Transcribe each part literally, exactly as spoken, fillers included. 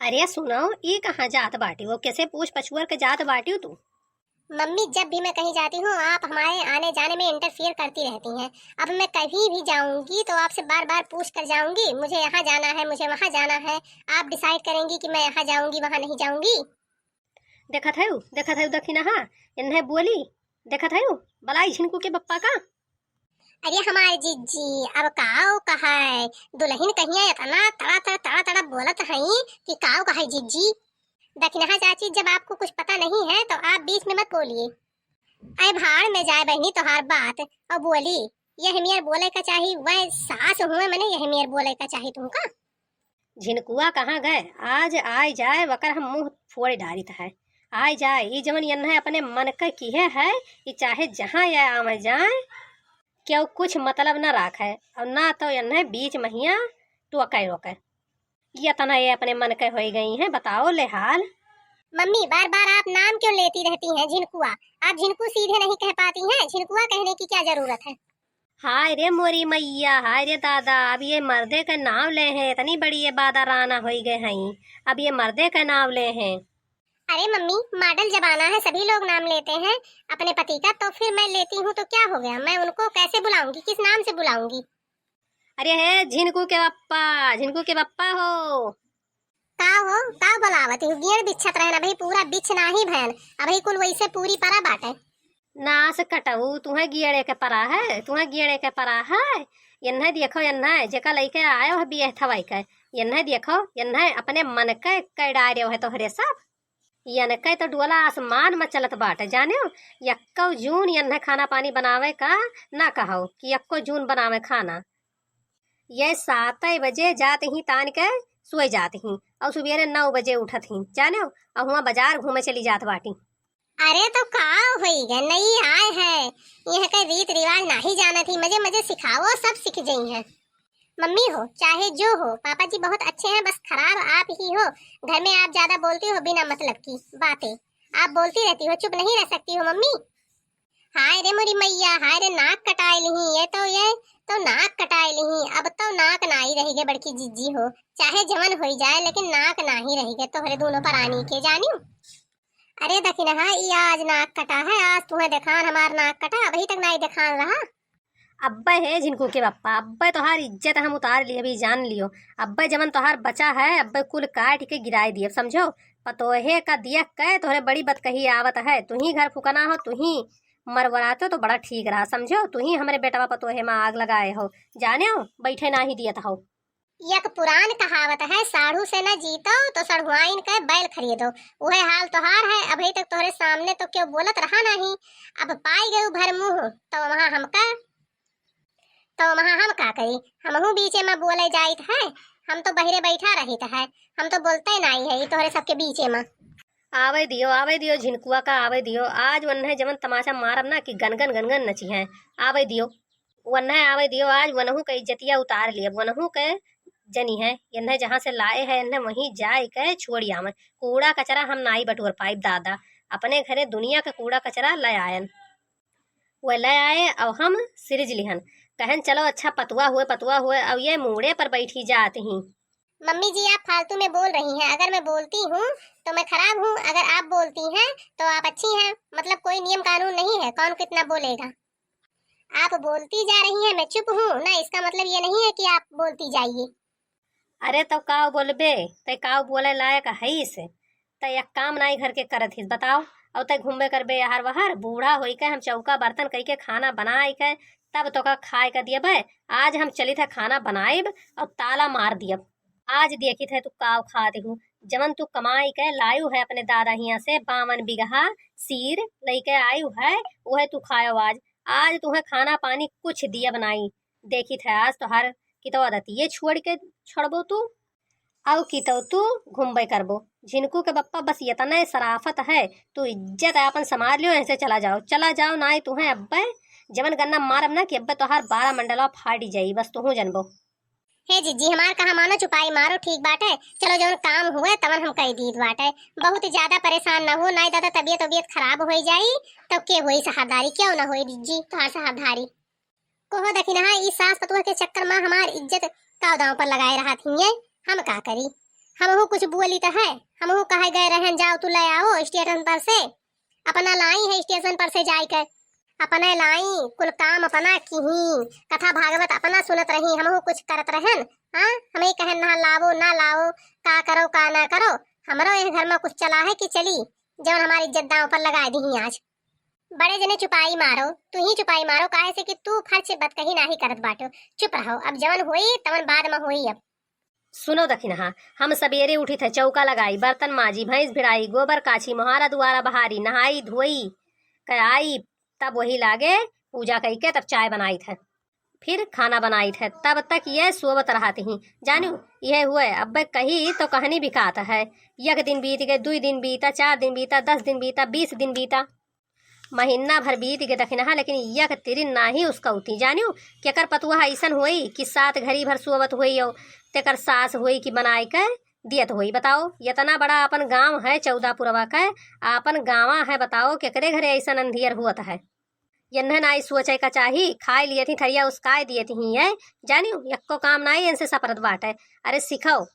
अरे सुनो, ई कहाँ जात बाटी हो? कैसे पूछ पछुअर के जात बाटी हो तू? मम्मी, जब भी मैं कहीं जाती हूँ, आप हमारे आने जाने में इंटरफियर करती रहती हैं। अब मैं कहीं भी जाऊंगी तो आपसे बार बार पूछ कर जाऊंगी, मुझे यहाँ जाना है, मुझे वहाँ जाना है। आप डिसाइड करेंगी कि मैं यहाँ जाऊंगी, वहाँ नहीं जाऊंगी। देखत है, देखत है, दखिनहा, इन्हें बोली, देखत है, बलाई झिनकू के बप्पा का। अरे हमारे जिज्जी, अब काव कहे, दुलहिन कहिया इतना तड़ा तड़ा तड़ा तड़ा बोलत हई कि काव कहे जिज्जी। दखिनहा चाची, जब आपको कुछ पता नहीं है तो आप बीच में मत बोलिए। अरे भाड़ में जाए बहनी तोहार बात। और बोली, यह मेर बोले का चाही, वह सास हुए मने यह मेर बोले का चाही तुमका। झिनकुआ कहाँ गए? आज आय जाए, वकर हम मुँह फोड़ डारित है। आय जाए, ई जवन यन्हे अपने मन के किहे है, ई चाहे जहाँ ये आवे जाए, केहू कुछ मतलब न राखे, और ना तो यन्हे बीच महिया टोके रोके। ये तना ये अपने मन के होई गई हैं, बताओ ले हाल। मम्मी, बार बार आप नाम क्यों लेती रहती हैं झिनकुआ? आप झिनकू सीधे नहीं कह पाती हैं, झिनकुआ कहने की क्या जरूरत है? हाय रे मोरी मैया, हाय रे दादा, अब ये मर्दे का नाम ले हैं, इतनी बड़ी ये बादा राना होई गए हैं, अब ये मर्दे का नाम ले हैं। अरे मम्मी, मॉडल जमाना है, सभी लोग नाम लेते हैं अपने पति का, तो फिर मैं लेती हूँ तो क्या हो गया? मैं उनको कैसे बुलाऊंगी, किस नाम से बुलाऊंगी? अरे हे झिनकू के बप्पा, झिनकू के बप्पा हो। का हो, का बोलावत हो? गियड़ बिच्छत रहन, अभी पूरा बिछ नाही भयन, अभी कुल वैसे पूरी परा बाटे। नास कटऊ, तुहे गियड़े के परा है, तुहे गियड़े के परा है। यन्हे देखो, यन्हे जेका लइके आयो है बियह थवाई के, यन्हे देखो, यन्हे अपने मन के कै डारे है तोहरे सब। यनके तो डोला आसमान में चलत बाटे, जानेउ? यक्को जून यन्हे खाना पानी बनावे का ना कहो कि यक्को जून बनावे खाना। ये सात बजे जात ही तान के सोए जात ही और सुबेरे नौ बजे उठत ही, जानेउ? और हुआं बाजार घूमे चली जात बाटी। अरे तो का होई गए, नई आए है, यह के रीत रिवाज नाही जानत ही, मजे मजे सिखाओ, सब सीख जई हैं। मम्मी हो चाहे जो हो, पापा जी बहुत अच्छे हैं, बस खराब आप ही हो। घर में आप ज्यादा बोलती हो बिना मतलब की बातें, आप बोलती रहती हो, चुप नहीं रह सकती हो मम्मी। हाय रे मोरी मैया, हाय रे नाक कटाए लिही, ये तो, ये तो नाक कटाए लिही, अब तो नाक नाही रही गे बड़की जिज्जी हो, चाहे जवन होई जाए लेकिन नाक नाही रही गे तोहरे दोनों परानी के, जानियो। अरे दखिनहा, ई आज नाक कटा है, आज तुहे देखान हमार नाक कटा, अबही तक नाही देखान रहा। अब्बे हे झिनकू के बप्पा, अब्बे तोहार इज्जत हम उतार लिए, अभी जान लियो। अब्बे जवन तोहार बचा है, अब्बे कुल काट के गिराए दिए, समझो? पतोहे का दिया कै तोहरे बड़ी बतकही आवत है, तुही घर फुकना हो, तुही मरवरातो तो बड़ा ठीक रहा, समझो? तुही हमरे बेटवा पतोहे में आग लगाए हो, जानेउ? बैठे नाही दियत हो। एक पुरान कहावत है, साढ़ू से न जीतो तो सढ़ुआइन के बैल खरीदो। उहे हाल तोहार है, अबही तक तोहरे सामने तो केहू बोलत रहा नाही, अब पाई गयू भर मुँह, तो वहाँ हमका, तो वहाँ हम का करी? हमहू बीचे में बोले जाइत है, हम तो बहिरे बैठा रहित है, हम तो बोलते नाही है ई तोहरे सबके बीचे में। आवे दियो, आवे दियो, झिनकुआ का आवे दियो। आज वन्हे जवन तमाचा मारब ना कि गनगन गनगन नचिहैं। आवे दियो, वन्हे आवे दियो, आज वनहू के इज्जतिया उतार लियब, वनहू के जनिहैं, यन्हे जहाँ से लाए हैं, यन्हे वहीं जाए के छोड़ि आवें। कूड़ा कचरा हम नाई बटोर पाइब दादा, अपने घरे दुनिया के कूड़ा कचरा ले आयन। वह ले आए, अब हम सिरिज लिहन, कहन चलो अच्छा पतुआ हुए, पतुआ हुए, अब ये मूड़े पर बैठी जात ही। मम्मी जी, आप फालतू में बोल रही हैं। अगर मैं बोलती हूँ तो मैं खराब हूँ, अगर आप बोलती हैं तो आप अच्छी हैं। मतलब कोई नियम कानून नहीं है, कौन कितना बोलेगा। आप बोलती जा रही हैं, मैं चुप हूँ ना, इसका मतलब ये नहीं है कि आप बोलती जाइए। अरे तो काव बोलबे, तै काव बोले लायक हईस? तै एक काम नाई घर के करत हिस, बताओ। और तै घूमबे करबे यहर वहर, बूढ़ा होई के हम चौका बर्तन कई के खाना बनाई के तब तोका खाए के दियबे। आज हम चलित है खाना बनाइब और ताला मार दियब। आज देखित है तू काव खात हूँ, जवन तू कमाई के लायू है अपने दादा हियाँ से बावन बिगहा सीर लइके आयू है, उहे तू खायो आज। आज तुहे खाना पानी कुछ दियब नाई। देखित है आज तोहार कितो आदतिये छोड़ के छोड़बो तू, अउ कितो तू घूमबे करबो। झिनकू के बप्पा बस यतने सराफत है, तू इज्जत आपन संभाल लियो, ऐसे चला जाओ, चला जाओ, नाई तुहे अब्बे जवन गन्ना मारब ना कि अब्बे तोहार बारह मंडलवा फाटी जाई, बस तुहू जनबो। हे जिज्जी, हमार कहा मानो, चुपाई मारो, ठीक बाटे। चलो, जवन काम हुए तवन हम कह दीत बाटे। बहुत ज्यादा परेशान न हो, नाई दादा तबियत वबियत खराब होई जाई, तब के होई सहारदारी? क्यों न होई जिज्जी तोहार सहारदारी? कोहो दखिनहा, ई सास पतुआ के चक्कर में हमार इज्जत काव दांव पर लगाए रहत हिये, हम का करी? हमहू कुछ बोली त है, हमहू कहे गए रहन, "जाओ तू ले आओ स्टेशन पर से।" अपना लाई है स्टेशन पर से जाए के, अपने लाई, कुल काम अपना किही, कथा भागवत अपना सुनत रही, हमहू कुछ करत रहन। हाँ, हमें कहन ना लावो, ना लावो, का करो, का ना करो। हमरो यह घर में कुछ चला है कि चली, जौन हमारी इज्जत दांव पर लगा दी आज। बड़े जने चुपाई मारो, तू ही चुपाई मारो, काहे से कि तू फर्ज बतकही नाही करत बाटो। चुप रहो, अब जवन होई तवन बाद में होई। अब सुनो दखिनहा, हम सबेरे उठित है, चौका लगाई, बर्तन माजी, भैंस भिड़ाई, गोबर काछी, मोहारा दुआरा बहारी, नहाई धोई के आई, तब वही लागे पूजा कई के तब चाय बनाई थे, फिर खाना बनाई थे, तब तक ये सोवत रहत ही। जानू, यह हुए अब कही तो कहनी बिकात है। एक दिन बीत गए, दुई दिन बीता, चार दिन बीता, दस दिन बीता, बीस दिन बीता, महीना भर बीत गए दखिनहा, लेकिन एक तिरिन नाही उसका उती। जानियो, केकर पतुआ ऐसन होई कि सात घड़ी भर सोवत होई, और तेकर सास होई कि बनाए के दियत होई। बताओ, इतना बड़ा अपन गांव है चौदापुरवा का, अपन गांवा है, बताओ केकरे घरे ऐसन अंधियर हुअत है। यन्हे नाई सोचे का चाही, खाए लिए थी थरिया उसकाए दिए थी है। जानियो, यक्को काम नाई इनसे सपरत बाटे। अरे सिखाओ,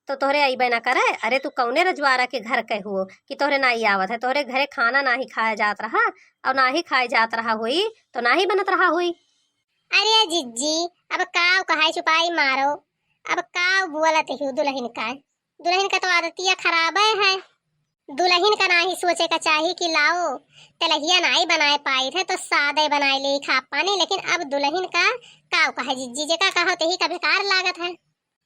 तो तोहरे अइबे ना करे। अरे तू कौने रजवारा के घर के हुओ कि तोहरे नाई आवत है? तोहरे घरे खाना नाही खाए जात रहा, और नाही खाए जात रहा होई तो नाही बनत रहा होई। अरे जिज्जी, अब काव कहाई चुपाई मारो, अब काव बोलत ही दुल्हन का? दुल्हन का तो आदतिया खराब है। दुल्हन का नाही सोचे का चाही कि लाओ, तेलहिया नाही बनाए पाई थे तो सादे बनाए ले खा पानी, लेकिन अब दुल्हन का काव कहे जिज्जी, जेका कहो तेही का बेकार लागत है।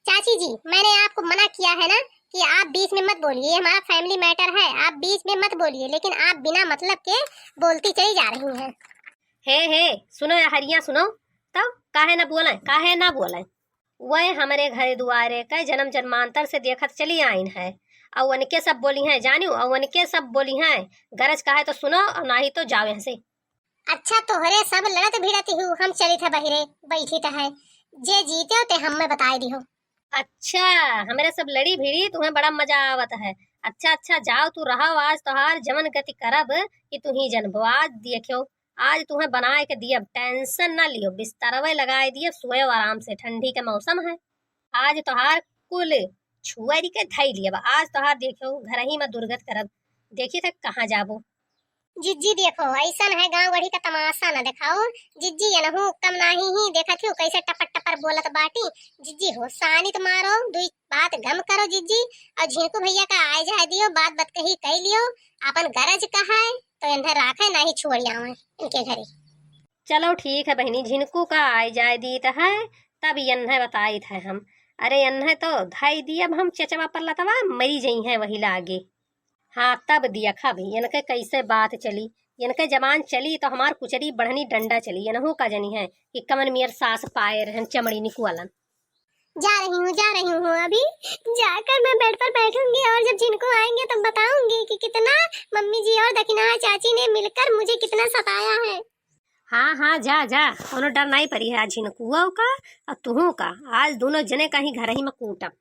चाची जी, मैंने आपको मना किया है ना कि आप बीच में मत बोलिए, ये हमारा family matter है, आप बीच में मत बोलिए, लेकिन आप बिना मतलब के बोलती चली जा रही हैं। हे, हे, सुनो या हरिया, सुनो, तब काहे ना बोलें, काहे ना बोलें? वह हमरे घरे दुआरे के जन्म जन्मांतर से देखत चली आइन है, और उनके सब बोली हैं, जानियो, और उनके सब बोली हैं, गरज का है तो सुनो, और नाही तो जाओ यहाँ से। अच्छा, तोहरे सब लड़त भिड़त ही हम चलित है बहिरे, बैठित है, जे जीत्यो ते हमें बताए दिहो। अच्छा, हमरे सब लड़ी भिड़ी, तुम्हें बड़ा मजा आवत है। अच्छा, अच्छा, जाओ तू रहो, आज तोहार जवन गति करब कि तू ही जनबो। आज देखियो, आज तुम्हें बनाए के दियब, tension ना लियो, बिस्तरवे लगाए दियब, सोयो आराम से, ठंडी के मौसम है। आज तोहार कुल छुअरी के धई लियब, आज तोहार देखियो, घर ही में दुर्गत करब, देखी थे कहाँ जाबो। जिज्जी देखो, ऐसन है गाँव गढ़ी का तमाशा न देखाओ। जिज्जी, यनहू कम नाही ही देखत हो, कैसे टपर टपर बोलत बाटी। जिज्जी हो, सानित मारो, दुई बात गम करो जिज्जी, और झिनकू भैया का आए जाए दियो, बात बतकही कई लियो, अपन गरज का है, तो इन्हें राखे नाही छोड़ आवे इनके घरे। चलो ठीक है बहिनी, झिनकू का आए जाए दीत है, तब यन्हे बताइत है हम। अरे यन्हे तो धई दियब हम चचवा पर लतवा, मरी जई है वही लागे। हाँ, तब दिया खा भी, इनके कैसे बात चली, इनके जबान चली तो हमार कुचरी बढ़नी डंडा चली। इनहू का जनी है कि कमन मियर सास पाए रहन चमड़ी निकुअलन। जा रही हूँ, जा रही हूँ, अभी जाकर मैं bed पर बैठूंगी और जब झिनकू आएंगे तब बताऊंगी कि कितना मम्मी जी और दखिनहा चाची ने मिलकर मुझे कितना सताया है। हाँ, हाँ, जा, जा, कोनो डर नाई परी है। आज झिनकुआ का और तुहू का, आज दोनों जने का ही घर ही में कूटब।